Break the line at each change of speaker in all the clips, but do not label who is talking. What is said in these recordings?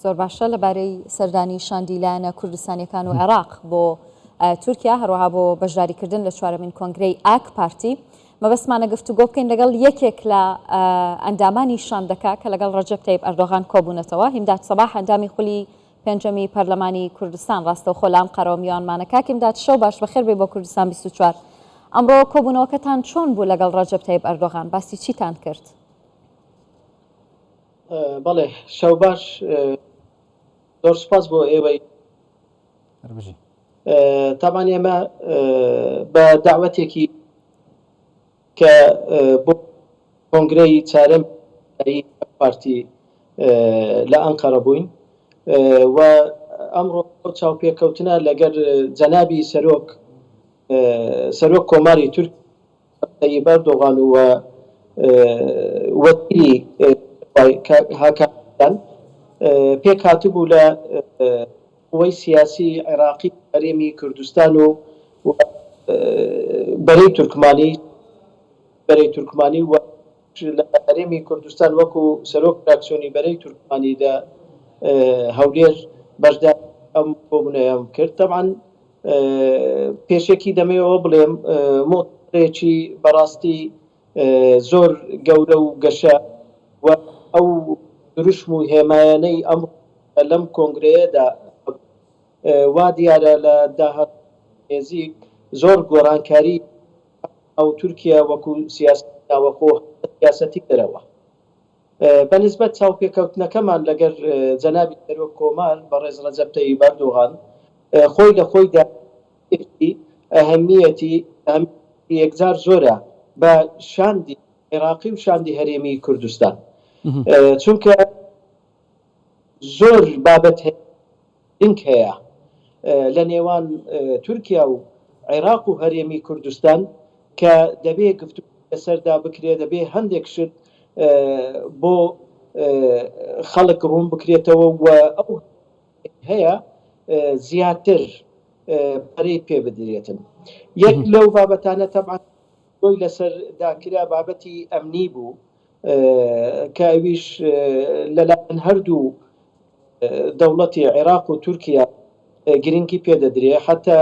زۆر باشە لەبارەی سەردانی شاندی لایەنە کوردستانیەکان و عێراق بۆ تورکیا هەروەها بۆ بەشداریکردن لە چوارەمین کۆنگرەی ئاک پارتی مەبەستمانە گفتوگۆ بکەین لەگەڵ یەکێک لە ئەندامانی شاندەکە کە لەگەڵ ڕەجەب تەیب ئەردۆغان کۆبوونەتەوە هیمداد سەباح ئەندامی خولی پێنجەمی پەرلەمانی کوردستان ڕاستەوخۆ لە ئەنقەرەوە میوانمانە کاک هیمداد شەو باش بەخێر بێی بۆ کوردستان 24 ئەمڕۆ کۆبوونەوەکەتان چۆن بوو لەگەڵ ڕەجەب تەیب ئەردۆغان باسی چیتان کرد؟
بەڵێ شەو باش زۆر سوپاس بۆ ئێوەی تاوان ئێمە بە داوەتێکی کە بۆ کۆنگرەی چارەم پارتی لە ئەنقەرە بووین و ئەمڕۆ چاوپێکەوتنە لەگەر جەنابی سەرۆک سەرۆک کۆماری تورک تەیب ئەردۆغان و وەزیری هاکان پێکهاتبوو لە قوەی سیاسی عێراقی هەرێمی کوردستان و بەرەی تورکمانی بەرەی تورکمانی و لە هەرێمی کوردستان وەکو سەرۆک فراکسیۆنی بەرەی تورکمانی لە هەولێر بەشداری ئەم کۆبوونەیەم کرد. تەبعەن پێشەکی دەمەوێ ئەوە بڵێم مۆتەمەرێکی بەڕاستی زۆر گەورە و گەشە و ئەو دروشم و هێمایانەی ئەمڕۆ لەم کۆنگرەیەدا وا دیارە لە داهاتووی نێزیک زۆر گۆڕانکاری ناو تورکیا وەکو سیاسەتی ناوەخۆ سیاسەتی دەرەوە. بە نیسبەت چاوپێکەوتنەکەمان لەگەر جەنابی سەرۆک کۆمار بەڕێز ڕەجەب تەیب ئەردۆغان خۆی لە خۆیدا ئەهەمیەتی یەکجار زۆرە بە شاندی عێراقی و شاندی هەرێمی کوردستان چونکە زۆر بابەت هەیە گرنگ هەیە لە نێوان تورکیا و عێراق و هەرێمی کوردستان کە دەبێ گفتوگۆی لەسەردا بکرێ، دەبێ هەندێک شت بۆ خەڵک ڕوون بکرێتەوە و ئەو هەیە زیاتر پەرەی پێ بدرێتن. یەک لەو بابەتانە تەبعەن گفتوگۆی لەسەر دا کرا بابەتی ئەمنی بوو کە ئەویش لەلایەن هەردوو دەوڵەتی عێراق و تورکیا گرنگی پێ دەدرێ حەتا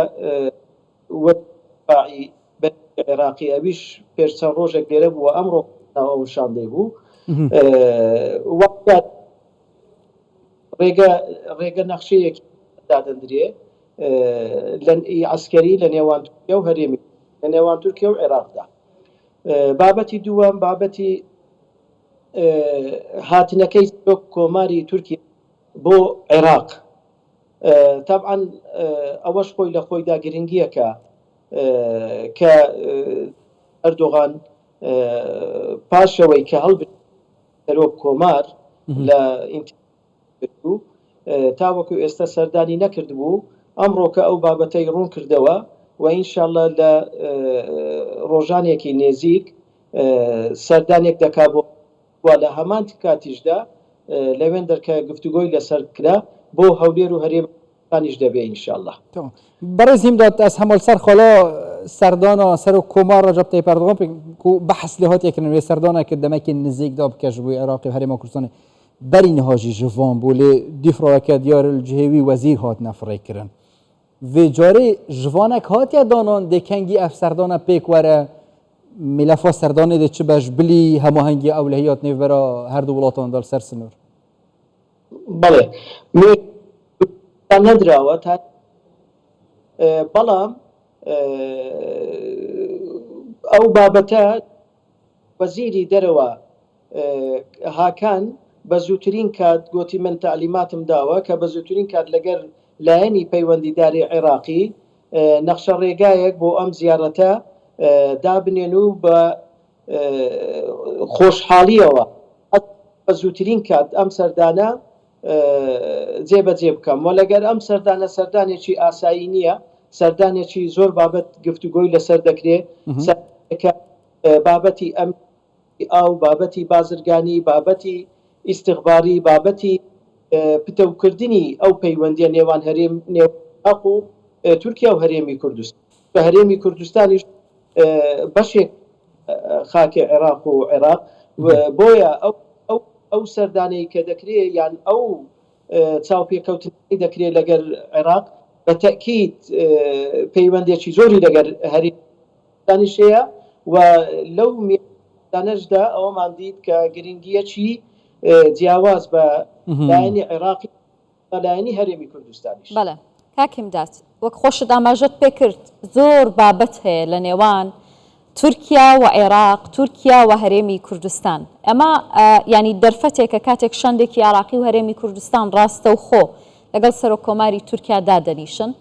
وەزیری بەرگری عێراقی ئەویش پێش چەند ڕۆژێک لێرە بوو و ئەمڕۆ ناو ئەو شاندەی بوو ڕێگە ڕێگە نەخشەیەکی دادەندرێ لە عەسکەری لە نێوان تورکیا و هەرێمی لە نێوان تورکیا و عێراقدا بابەتی دووەم بابەتی هاتنەکەی سەرۆک کۆماری تورکیا بۆ عێراق تەبعەن ئەوەش خۆی لە خۆیدا گرنگیەکە کە ئەردۆغان پاشەوەی کە هەڵبژێردرا سەرۆک کۆمار لە تاوەکو ئێستا سەردانی نەکردبوو، ئەمڕۆکە ئەو بابەتەی ڕوون کردەوە و ئینشااللە لە ڕۆژانێکی نێزیک سەردانێک دەکا بۆ و لە هەمان کاتیشدا لەوێندەر کە گفتوگۆی لەسەر کرا بۆ هەولێر و هەرێم انیش دەبێ ان شاءاللە.
تمام. بەڕێز هیمداد ئەس هەمۆل سەر خالا سەردانا سەرۆک کۆمار ڕەجەب تەیب ئەردۆغان پێک کو بەحس لێ هاتیە کردن وێ سەردانا کرد دەمەکی نزیک دا بکە ji بۆ عێراقی و هەرێما کوردستانê بەری niha jî ji van bû lê dîfraweke diyar li cihê wî wezîr hatine firêkirin. Vê carê ji vanek hatiye danan dê kengî ev serdana pêk were mîlefa serdanê dê çi be ji bilî hemahengiya ewlehiya di nêvbera her du welatan de li ser sinor?
بەڵێ نەدراوە تا بەڵام ئەو بابەتە وەزیری دەرەوە هاکان بە زووترین کات گۆتی من تەعلیماتم داوە کە بە زووترین کات لەگەر لایەنی پەیوەندیداری عێراقی نەخشە ڕێگایەک بۆ ئەم زیارەتە دابنێن و بە خۆشحاڵیەوە بە زووترین کات ئەم سەردانە جێبەجێ بکەم و لەگەر ئەم سەردانە سەردانێکی ئاسایی نییە سەردانێکی زۆر بابەت گفتوگۆی لەسەر دەکرێ سەردانێکە بابەتی ئەم ئاو، بابەتی بازرگانی، بابەتی ئیستخباری، بابەتی پتەوکردنی ئەو پەیوەندیە نێوان هەرێم نێوان عێراق و تورکیا و هەرێمی کوردستان کە هەرێمی کوردستانیش بەشێک خاکی عێراق و عێراق بۆیە ئەو ئەو ئەو سەردانەی کە دەکرێ یان ئەو. چاوپێکەوتنی دەکرێت لەگەر عێراق بە تەئکید پەیوەندێکی زۆری لەگەر هەرێمیش هەیە و لەو میانەشدا ئەوەمان دیت کە گرنگییەکی جیاواز بە لایەنی عێراقی و لایەنی هەرێمی کوردستانیش.
بەڵێ کاک هیمداد، وەک خۆشت ئاماژەت پێکرد زۆر بابەت هەیە لە نێوان تورکیا و عێراق، تورکیا و هەرێمی کوردستان. ئەمە یانی دەرفەتێکە کاتێک شاندێکی عێراقی و هەرێمی کوردستان ڕاستەوخۆ لەگەڵ سەرۆک کۆماری تورکیا دادەنیشن.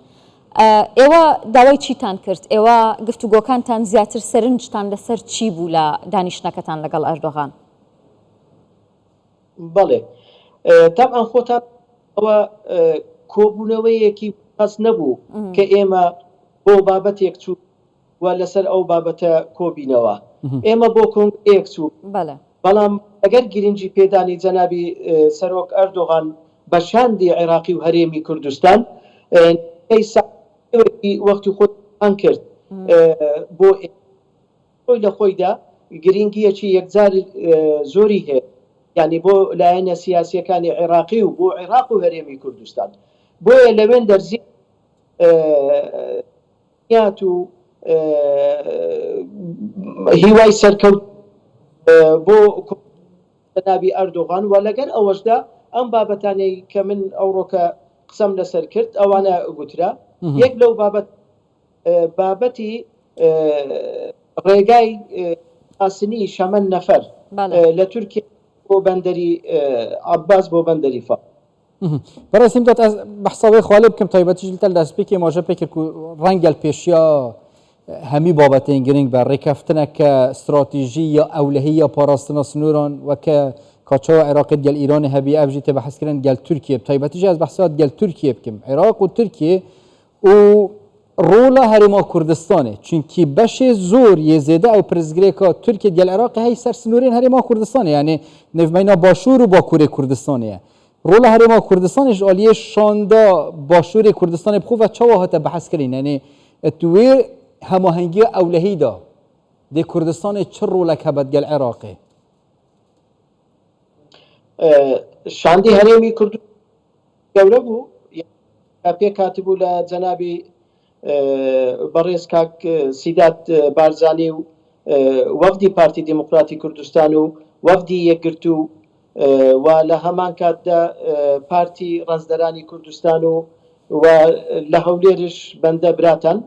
ئێوە داوای چیتان کرد؟ ئێوە گفتوگۆکانتان زیاتر سەرنجتان لەسەر چی بوو لە دانیشتنەکەتان لەگەڵ ئەردۆغان؟
بەڵێ تەبعەن خۆتان ئەوە کۆبوونەوەیەکی خاس نەبوو کە ئێمە بۆ بابەتێک چوو و لەسەر ئەو بابەتە کۆبینەوە. ئێمە بۆ کۆنگرەیەک چوو. بەڵام ئەگەر گرنگی پێدانی جەنابی سەرۆک ئەردۆغان بە شاندی عێراقی و هەرێمی کوردستان، نزیکەی ساعەتێکی وەختی خۆی تەرخان کرد بۆ ئێمە. خۆی لە خۆیدا گرنگییەکی یەکجار زۆری هەیە، یانی بۆ لایەنە سیاسییەکانی عێراقی و بۆ عێراق و هەرێمی کوردستان. بۆیە لەوێن دەرزی نیات و هیوای سەرکەوت بۆ جەنابی ئەردۆغان و لەگەر ئەوەشدا ئەم بابەتانەی کە من ئەوڕۆکە قسەم لەسەر کرد ئەوانە گوترا یەک لەو بابەت بابەتی ڕێگای ئاسنی شەمەن نەفەر لە تورکیا بۆ بەندەری عەباس بۆ بەندەری فاو.
بەڕێز هیمداد ئەز بەحسا وێ خالێ بکەم تایبەتیش لە تەل دەستپێکێ ماژە پێ کرد کو ڕەنگەل پێشیا هەمی بابەتێن گرنگ بە ڕێکەفتنەکە ستراتیژی یا ئەولەهی یا پاراستنا سنووران وەکە کاچەوە عێراقی گەل ئیرانێ هەبی ئەv ژی تێ بەحس کردن گەل تورکیە تایبەتیش ئەز بەحسا گەل تورکیە بکەم عێراق و تورکیە و ڕۆڵە هەرێما کوردستانێ چونکی بەشێ زۆر یێ زێدە ئەو پرسگرێکا تورکیە گەل عێراقێ هەی سەر سنوورێن هەرێما کوردستانێ یانێ نێڤمەینا باشوور و باکوورێ کوردستانێە ڕۆڵە هەرێما کوردستانێش ئالیێ شاندا باشوورێ کوردستانێ بخۆ ڤە چاوا هاتە بەحس کرین یانێ توێ هەماهەنگیا ئەولەهی دا دێ کوردستانێ چ ڕۆڵەک هەبەت گەل عێراقێ؟
شاندی هەرێمی کوردستان گەورە بوو پێکهاتبوو لە جەنابی بەڕێز کاک سیداد بارزانی و وەفدی پارتی دیموکراتی کوردستان و وەفدی یەکگرتوو و لە هەمان کاتدا پارتی ڕەنجدەرانی کوردستان و و لە هەولێرش بەندە براتان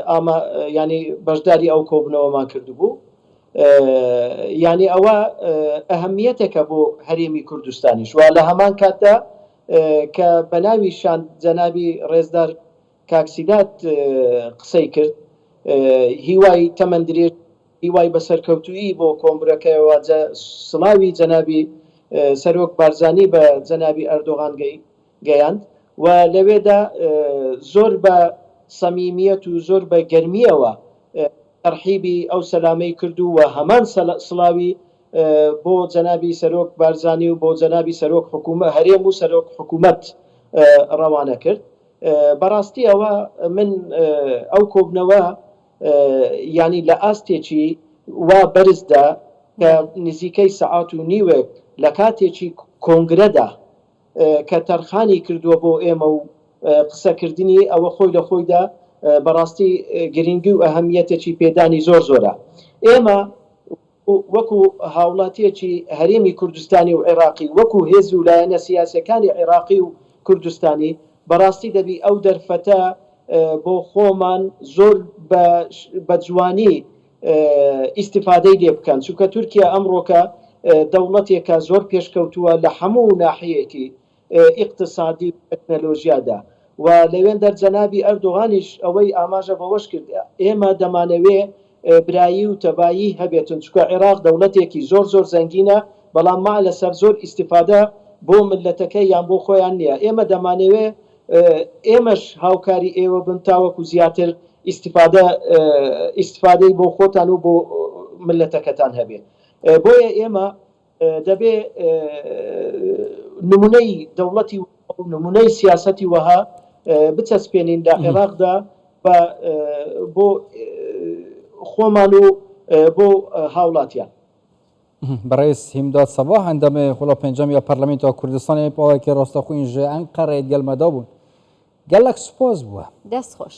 ئاما یانی بەشداری ئەو کۆبوونەوەمان کردبوو. یانی ئەوە ئەهەمیەتێکە بۆ هەرێمی کوردستانیش و لە هەمان کاتدا کە بە ناوی شاند جەنابی ڕێزدار کاک سیداد قسەی کرد هیوای تەمەن درێژ هیوای بە سەرکەوتوویی بۆ کۆنگرەکەیەوە سڵاوی جەنابی سەرۆک بارزانی بە جەنابی ئەردۆغان گەیاند و لەوێدا زۆر بە سەمیمیەت و زۆر بە گەرمییەوە تەرحیبی ئەو سەلامەی کرد و هەمان سڵاوی بۆ جەنابی سەرۆک بارزانی و بۆ جەنابی سەرۆک حکوومە هەرێم و سەرۆک حکوومەت ڕەوانە کرد. بەڕاستی ئەوە من ئەو کۆبنەوە یانی لە ئاستێکی وا بەرزدا کە نزیکەی سەعات و نیوێک لە کاتێکی کۆنگرەدا کە تەرخانی کردووە بۆ ئێمە و قسەکردنی ئەوە خۆی لە خۆیدا بەڕاستی گرنگی و ئەهەمیەتێکی پێدانی زۆر زۆرە. ئێمە وەکو هاوڵاتیەکی هەرێمی کوردستانی و عێراقی وەکو هێز و لایەنە سیاسیەکانی عێراقی و کوردستانی بەڕاستی دەبی ئەو دەرفەتە بۆ خۆمان زۆر بە جوانی ئیستیفادەی لێ بکەن چونکە تورکیا ئەمڕۆکە دەوڵەتێکە زۆر پێشکەوتووە لە هەموو ناحیەیەکی ئیقتسادی و تەکنەلۆژیادا و لەوێندەر جەنابی ئەردۆغانیش ئەوەی ئاماژە بەوەش کرد ئێمە دەمانەوێ برایی و تەبایی هەبێتن چونکە عێراق دەوڵەتێکی زۆر زۆر زەنگینە بەڵام مەع لەسەف زۆر ئیستیفادە بۆ مللەتەکەی یان بۆ خۆیان نیە ئێمە دەمانەوێ ئێمەش هاوکاری ئێوە بن تاوەکو زیاتر ئیستفادە ئیستفادەی بۆ خۆتان و بۆ مللەتەکەتان هەبێ بۆیە ئێمە دەبێ نمونەی دەوڵەتی نمونەی سیاسەتی وەها بچەسپێنین لە عێراقدا بۆ خۆمان و بۆ هاوڵاتیان.
بەڕێز هیمداد سەباح ئەندامێ خولا پێنجەم یا پەرلەمێنتا کوردستانێ پاوەکێ ڕاستەخوین ژ ئەنقەرەێ گەل مەدا بوون. گەلەک سوپاس بووە.
دەست خۆش.